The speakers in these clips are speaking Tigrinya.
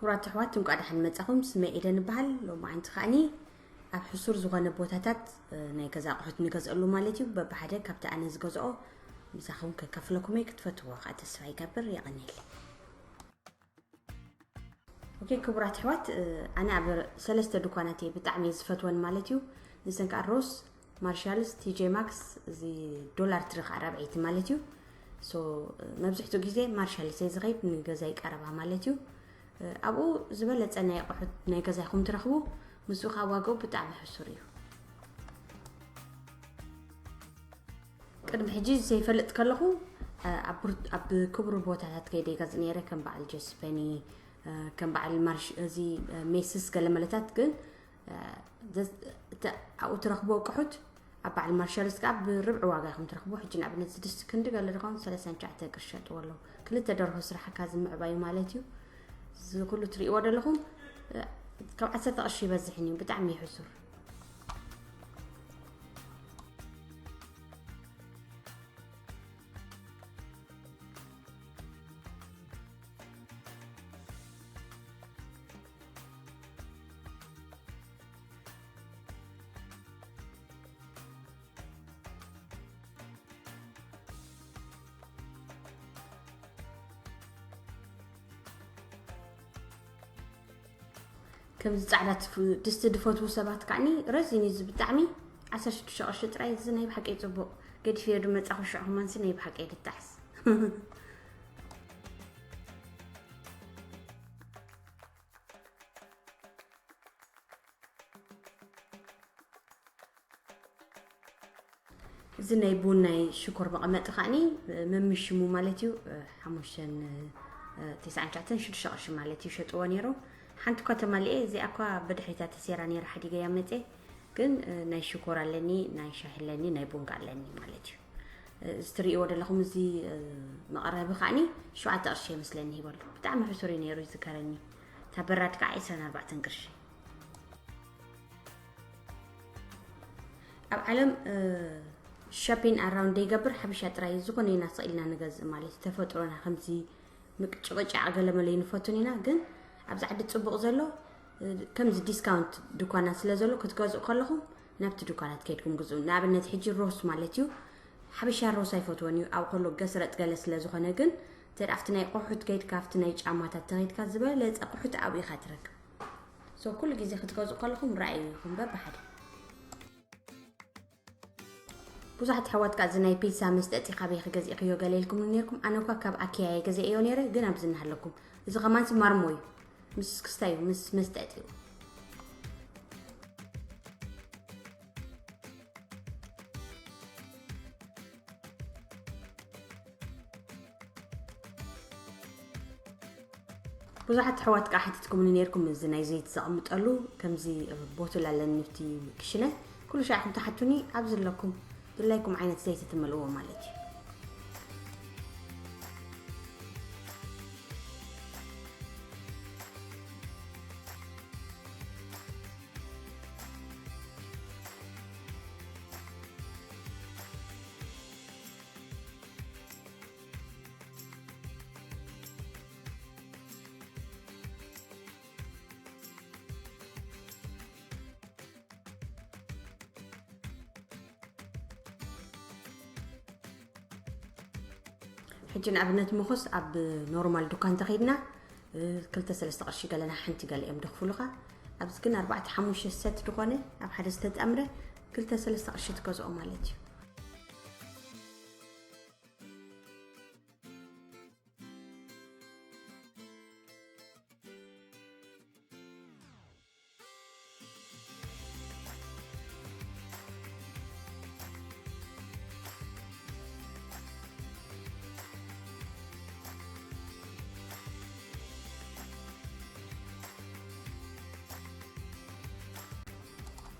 ክቡራት ኣሕዋት፣ እንቋዕ ደሓን መጻኹም። ስመይ ኤደን እበሃል። ሎማዓንቲ ከኣኒ ኣብ ሕሱር ዝኾነ ቦታታት፣ እ፣ ናይ ገዛ ኣቑሑት ንገዝኣሉ ማለት እዩ። በብሓደ ካብቲ ኣነ ዝገዝኦ ምሳኹም ከካፍለኩም እየ። ክትፈትዎ ከኣ ተስፋ ይገብር። የቐንየለይ። ኦኬ፣ ክቡራት ኣሕዋት፣ እ፣ ኣነ ኣብ ሰለስተ ድኳናት እየ ብጣዕሚ እየ ዝፈትወን ማለት እዩ። ንሰን ከኣ ሮስ፣ ማርሻልስ፣ ቲ ጄ ማክስ፣ እዚ ዶላር ትሪ ከኣ ራብዐይቲ ማለት እዩ። ሶ፣ እ፣ መብዝሕትኡ ግዜ ማርሻልስ እየ ዝኸይድ፣ ንገዛይ ቀረባ ማለት እዩ። እ፣ ኣብኡ ዝበለጸ ናይ ኣቑሑት ናይ ገዛይኹም ትረኽቡ፣ ምስኡ ከኣ ዋጋኡ ብጣዕሚ ሕሱር እዩ። ቅድሚ ሕጂ ዘይፈልጥ ከለኹ፣ እ፣ ኣብ ብር-፣ ኣብ ክቡር ቦታታት ከይደ ይገዝእ ነይረ፣ ከም በዓል ጀስፐኒ፣ እ፣ ከም በዓል ማርሽ-፣ እዚ፣ እ፣ ሜስስ ገለመለታት። ግን፣ እ፣ ዘስ-፣ እተ-፣ ኣብኡ ትረኽቡ ኣቑሑት ኣብ በዓል ማርሻልስ ከኣ ብርብዒ ዋጋ ኢኹም ትረኽቡ። ሕጂ ንኣብነት እዚ ድስቲ ክንዲ ገለ ድኸውን ሰላሳን ትሽዓተን ቅርሺ ይሸጥዎ ኣለዉ። ክልተ ደርሆ ስራሕካ ዝምዕባዩ ማለት እዩ። እዚ ኩሉ ትርእይዎ ዘለኹም፣ እ፣ ካብ ዓሰርተ ቅርሺ ይበዝሕን እዩ። ብጣዕሚ እዩ ሕሱር። ከምዚ ጻዕዳ ትፍ-፣ ድስቲ ድፈትዉ ሰባት ከዓኒ ረዚን እዩ እዚ ብጣዕሚ። ዓሰርተ ሽዱሽተ ቅርሺ ጥራይ። እዚ ናይ ብሓቂ እዩ ጽቡቕ። ገዲፈዮ ዶ መጻኹ ሽዑ ከማንሲ ናይ ብሓቂ እየ ድጣዕስ። እዚ ናይ ቡን ናይ ሽኮር መቐመጢ ከዓኒ መምሽሙ ማለት እዩ፣ ሓሙሽተን፣ እ፣ ተስዓን ትሽዓተን ሽዱሽተ ቅርሺ ማለት እዩ ሸጥዎ ነይሩ። ሓንቲ እኳ ተማሊኤ፣ እዚኣ እኳ ብድሕሪታ ተሴራ ነይራ ሓዲገያ መጼ። ግን፣ እ፣ ናይ ሽኮር ኣለኒ፣ ናይ ሻሂ ኣለኒ፣ ናይ ቡን ከኣ ኣለኒ ማለት እዩ። እ፣ እዚ ትርእይዎ ዘለኹም እዚ፣ እ፣ መቐረቢ ከዓኒ ሸውዓተ ቅርሺ ይመስለኒ ሂበሉ። ብጣዕሚ ሕሱር እዩ ነይሩ ይዝከረኒ። እታ በራድ ከኣ ዕስራን ኣርባዕተን ቅርሺ። ኣብ ዓለም፣ እ፣ ሾፒን ኣራውንድ ዘይገብር ሓበሻ ጥራይ እዩ። ዝኾነ ኢና ስቕ ኢልና ንገዝእ ማለት እዩ። ተፈጥሮና ከምዚ ምቅጭቕጫቕ ገለመለ ይንፈቱን ኢና። ግን ኣብዚ ዓዲ ጽቡቕ ዘሎ፣ እ፣ ከምዚ ዲስካውንት ድኳናት ስለ ዘሎ ክትገዝኡ ከለኹም ናብቲ ድኳናት ከይድኩም ግዝኡ። ንኣብነት ሕጂ ሮስ ማለት እዩ። ሓበሻ ሮስ ኣይፈትዎን እዩ። ኣብ ከሎ ገስረጥ ገለ ስለ ዝኾነ። ግን እንተ ደኣ ኣብቲ ናይ ኣቑሑት ከይድካ፣ ኣብቲ ናይ ጫማታት ተኸይድካ ዝበለጸ ኣቑሑት ኣብኡ ኢኻ ትረክብ። ሶ ኩሉ ግዜ ክትገዝኡ ከለኹም ረኣዩ ኢኹም በብሓደ። ብዙሓት ኣሕዋት ከኣ እዚ ናይ ፒዛ መስጠጢ ካበይ ክገዝእክዮ ገለ ኢልኩም ነይርኩም። ኣነ እኳ ካብ ኣኪያ እየ ገዚኤዮ ነይረ፣ ግን ኣብዚ እናሃለኩም። እዚ ከማንሲ ማርሞ እዩ። ምስ ክስታይ እዩ፣ ምስ መስጠጢ እዩ። ብዙሓት ኣሕዋት ከኣ ሓቲትኩምኒ ነይርኩም፣ እዚ ናይ ዘይቲ ዘቐምጠሉ ከምዚ ቦትል ኣለኒ ኣብቲ ክሽነ፣ ኩሉ ሻዕ ኢኹም ትሓቱኒ፣ ኣብዚ ኣለኩም፣ ድላይኩም ዓይነት ዘይቲ ትመልእዎ ማለት እዩ። ሕጂ ንኣብነት ምኹስ ኣብ ኖርማል ዱካን ተኸይድና፣ እ፣ ክልተ ሰለስተ ቅርሺ ገለና ሓንቲ ገለ እዮም ደኽፍሉኻ። ኣብዚ ግን ኣርባዕተ ሓሙሽተ ሰት ዝኾነ ኣብ ሓደ ዝተጣምረ ክልተ ሰለስተ ቅርሺ ትገዝኦ ማለት እዩ።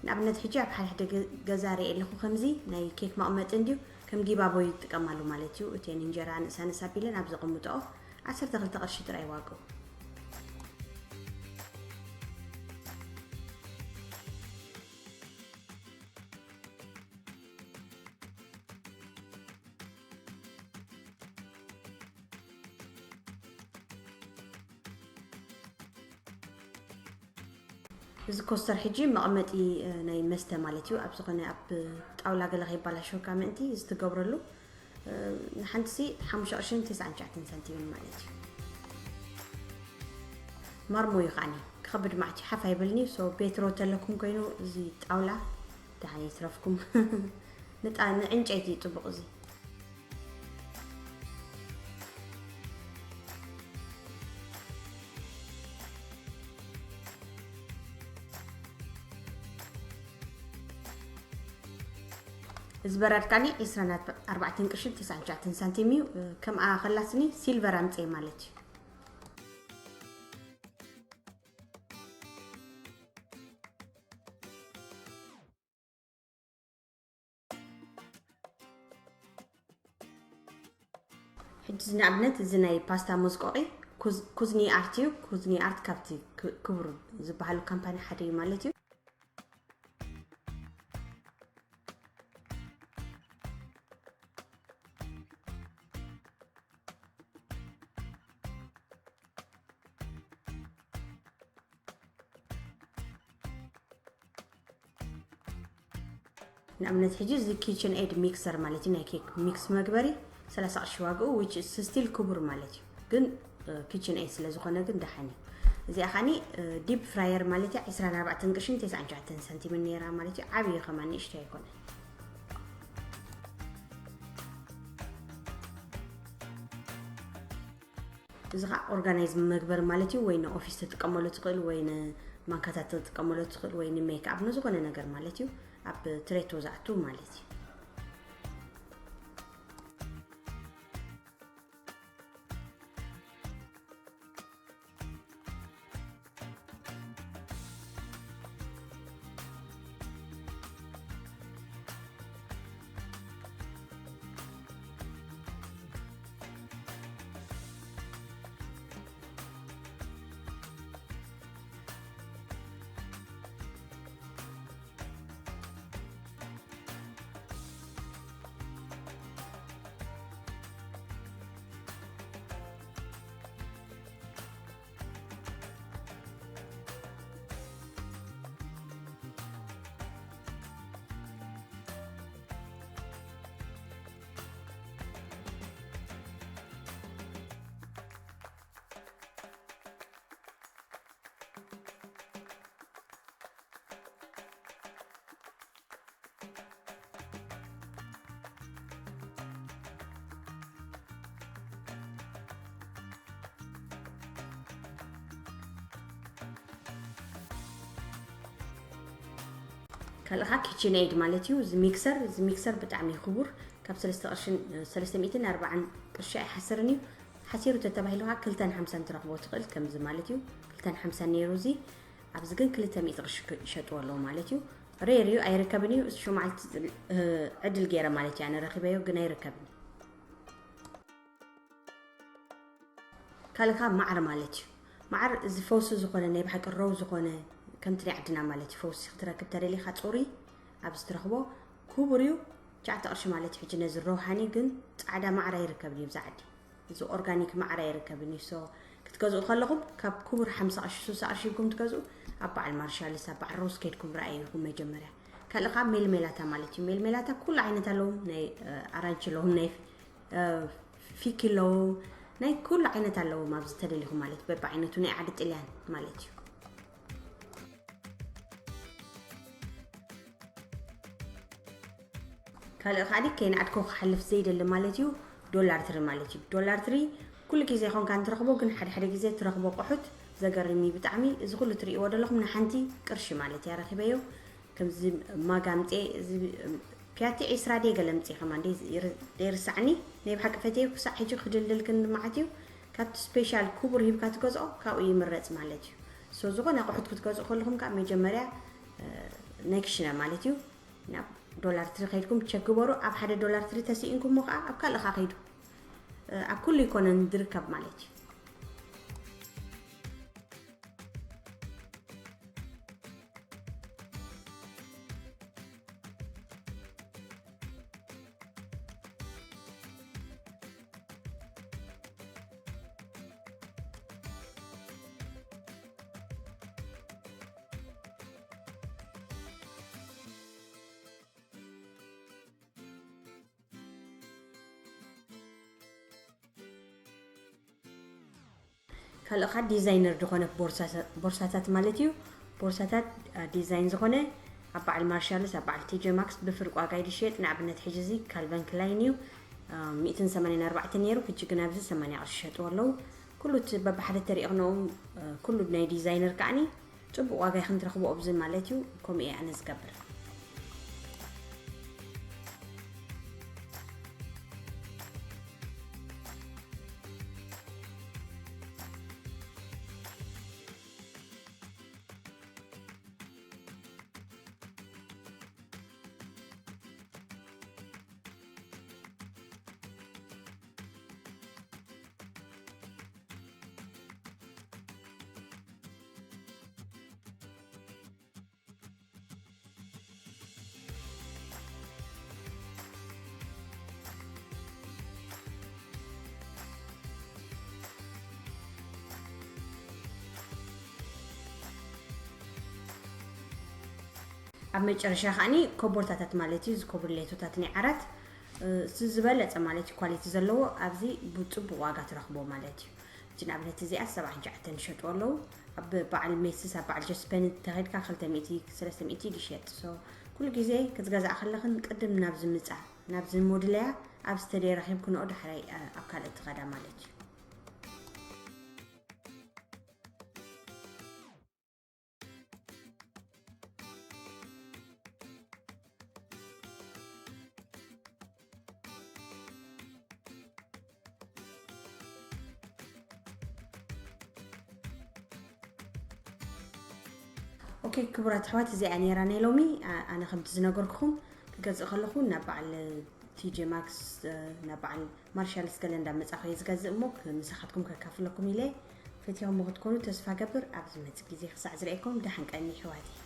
ንኣብነት ሕጂ ኣብ ሓደ ሓደ ገ-፣ ገዛ ርኢ ኣለኹ፣ ከምዚ ናይ ኬክ መቕመጢ እንድዩ ከም ጊባቦ ይጥቀማሉ ማለት እዩ። እተን እንጀራ ንእሳ ንእሳ ኣቢለን ኣብ ዘቐምጥኦ ዓሰርተ ክልተ ቅርሺ ጥራይ ዋግኡ። እዚ ኮስተር ሕጂ መቐመጢ፣ እ፣ ናይ መስተ ማለት እዩ። ኣብ ዝኾነ ኣብ ጣውላ ገለ ከይባላሸወካ ምእንቲ እዚ ትገብረሉ፣ እ፣ ንሓንቲ ሲ ሓሙሽተ ቅርሽን ተስዓን ትሽዓተን ሳንቲምን ማለት እዩ። ማርሞ እዩ ከዓኒ ክኸብድ ማዕት እዩ፣ ሓፍ ኣይበልኒ። ሶ ቤትሮ ተለኩም ኮይኑ እዚ ጣውላ ደሓን ይትረፍኩም። ንጣ-፣ ንዕንጨይቲ እዩ ጥቡቕ እዚ። እዚ በራድ ካኒ ዕስራን ኣርባዕተን ቅርሽን ተስዓን ትሽዓተን ሳንቲም እዩ። ከምኣ ከላስኒ ሲልቨር ኣምጽኤ ማለት እዩ። ሕጂ እዚ ንኣብነት እዚ ናይ ፓስታ መዝቆቒ ኩዝ-፣ ኩዝኒ ኣርት እዩ። ኩዝኒ ኣርት ካብቲ ክ-፣ ክቡር ዝበሃሉ ካምፓኒ ሓደ እዩ ማለት እዩ። ንኣብነት ሕጂ እዚ ኪችን ኤድ ሚክሰር ማለት እዩ፣ ናይ ኬክ ሚክስ መግበሪ ሰላሳ ቅርሺ ዋግኡ፣ which is still ክቡር ማለት እዩ፣ ግን ኪችን ኤድ ስለ ዝኾነ ግን ደሓን እዩ። እዚኣ ኻኒ ዲፕ ፍራየር ማለት እዩ፣ ዕስራን ኣርባዕተን ቅርሽን ተስዓን ትሽዓተን ሳንቲምን ነይራ ማለት እዩ። ዓብዪ ከማን ንእሽቶ ኣይኮነን። እዚ ኸዓ ኦርጋናይዝ መግበር ማለት እዩ፣ ወይ ንኦፊስ ትጥቀመሉ ትኽእል፣ ወይ ንማንካታት ትጥቀመሉ ትኽእል፣ ወይ ንሜክኣፕ፣ ንዝኾነ ነገር ማለት እዩ። ኣብ ትሬቶ ዝኣቱ ማለት እዩ። ካልእኻ ኪችን ኤድ ማለት እዩ። እዚ ሚክሰር፣ እዚ ሚክሰር ብጣዕሚ እዩ ክቡር። ካብ ሰለስተ ቅርሽን፣ ሰለስተ ሚእትን ኣርባዓን ቅርሺ ኣይሓስርን እዩ። ሓሲሩ ተተባሂሉ ከዓ ክልተን ሓምሳን ትረኽቦ ትኽእል፣ ከምዚ ማለት እዩ። ክልተን ሓምሳን ነይሩ እዚ፣ ኣብዚ ግን ክልተ ሚእቲ ቅርሺ ክ-፣ ይሸጥዎ ኣለዉ ማለት እዩ። ሬር እዩ፣ ኣይርከብን እዩ። እዚ ሸውዓተ፣ እ፣ ዕድል ገይረ ማለት እዩ፣ ኣነ ረኺበዮ፣ ግን ኣይርከብን እዩ። ካልእኻ ማዕር ማለት እዩ። ማዕር እዚ ፈውሲ ዝኾነ፣ ናይ ብሓቂ ረው ዝኾነ፣ ከምቲ ናይ ዓድና ማለት እዩ። ፈውሲ ክትረክብ ተደሊኻ፣ ጽሩይ ኣብዚ ትረኽቦ ክቡር እዩ። ትሽዓተ ቅርሺ ማለት እዩ። ሕጂ ነዚ ረውሃኒ ግን ጻዕዳ ማዕር ኣይርከብን እዩ ብዛ ዓዲ። እዚ ኦርጋኒክ ማዕር ኣይርከብን እዩ። ሶ ክትገዝኡ ከለኹም ካብ ክቡር ሓምሳ ቅርሺ፣ ሱሳ ቅርሺ ሂብኩም ትገዝኡ። ኣብ በዓል ማርሻልስ፣ ኣብ በዓል ሮስ ከይድኩም ረኣዩ ኢኹም መጀመርያ። ካልእ ኸዓ ሜልሜላታ ማለት እዩ። ሜልሜላታ ኩሉ ዓይነት ኣለዎም። ናይ፣ እ፣ ኣራንቺ ኣለዎም፣ ናይ፣ እ፣ ፊኪ ኣለዎም። ናይ ኩሉ ዓይነት ኣለዎም ኣብዚ ተደሊኹም ማለት እዩ። በብዓይነቱ ናይ ዓዲ ጥልያን ማለት እዩ። ካልእ ኸዓ ከይንዓድኮ ክሓልፍ ዘይደሊ ማለት እዩ፣ ዶላር ትሪ ማለት እዩ። ዶላር ትሪ ኩሉ ግዜ ይኾንካ እንትረኽቦ፣ ግን ሓደ ሓደ ግዜ ትረኽቦ ቅሑት ዘገርም እዩ ብጣዕሚ። እዚ ኩሉ ትርእይዎ ዘለኹም ንሓንቲ ቅርሺ ማለት እያ ረኺበዮ። ከምዚ ማጋ ኣምፅኤ፣ እዚ ፒያቲ ዒስራ ድየ ገለ ኣምፅኤ ከማን ደይ-፣ ደይርሳዕኒ። ናይ ብሓቂ ፈትየ ክሳዕ ሕጂ ክድልድል ግን መዓት እዩ። ካብቲ ስፔሻል ክቡር ሂብካ ትገዝኦ ካብኡ ይምረፅ ማለት እዩ። ሶ ዝኾነ ኣቑሑት ክትገዝኡ ከለኹም ከዓ መጀመርያ፣ እ፣ ናይ ክሽነ ማለት እዩ ናብ ዶላር ትሪ ከይድኩም ቸክ ግበሩ። ኣብ ሓደ ዶላር ትሪ ተስኢንኩሞ ከዓ ኣብ ካልእኻ ከይዱ፣ እ፣ ኣብ ኩሉ ኣይኮነን ዝርከብ ማለት እዩ። ካልእ ካ ዲዛይነር ዝኾነ ቦርሳታት ማለት እዩ። ቦርሳታት ዲዛይን ዝኾነ ኣብ በዓል ማርሻልስ ኣብ በዓል ቲጀ ማክስ ብፍርቂ ዋጋ እዩ ዝሸየጥ። ንኣብነት ሕጂ እዚ ካልቨን ክላይን እዩ፣ ሚእትን ሰማንያን ኣርባዕተን ነይሩ፣ ሕጂ ግን ኣብዚ ሰማንያ ቅርሺ ይሸጥዎ ኣለዉ። ኩሉ እቲ በብሓደ ተሪእኽንኦም ኩሉ ናይ ዲዛይነር ከዓኒ ጽቡቕ ዋጋ ኢኽን ትረኽብኦ ኣብዚ ማለት እዩ። ከምኡ እየ ኣነ ዝገብር። ኣብ መጨረሻ ከዓኒ ኮቦርታታት ማለት እዩ፣ ዝኮብር ሌቶታት ናይ ዓራት እቲ ዝበለጸ ማለት እዩ ኳሊቲ ዘለዎ ኣብዚ ብጽቡቕ ዋጋ ትረኽቦ ማለት እዩ። እዚ ንኣብነት እዚኣ ሰብዓ ትሽዓተ ንሸጡ ኣለዉ። ኣብ በዓል ሜስስ ኣብ በዓል ጀስፐን ተኸድካ ክልተ ሚእቲ ሰለስተ ሚእቲ ይሸጥ። So ኩሉ ግዜ ክትገዛእ ከለኽን ቅድም ናብዚ ምጻ ናብዚ ሞድለያ ኣብ ስተዲ ረኺብክንኦ ዳሕራይ ኣብ ካልእ ትኸዳ ማለት እዩ። ኦኬ ክቡራት ኣሕዋት፣ እዚኣ ነይራ ናይ ሎሚ። ኣነ ከምቲ ዝነገርኩኹም ክገዝእ ከለኹ ናብ በዓል ቲጂ ማክስ ናብ በዓል ማርሻል ስገለ እንዳመጻኹ እየ ዝገዝእ እሞ ምሳኻትኩም ከካፍለኩም ኢለ ፈቲኹም ክትኮኑ ተስፋ ገብር። ኣብ ዝመጽእ ግዜ ክሳዕ ዝርእየኩም ደሓን ቀኒ ኣሕዋተይ።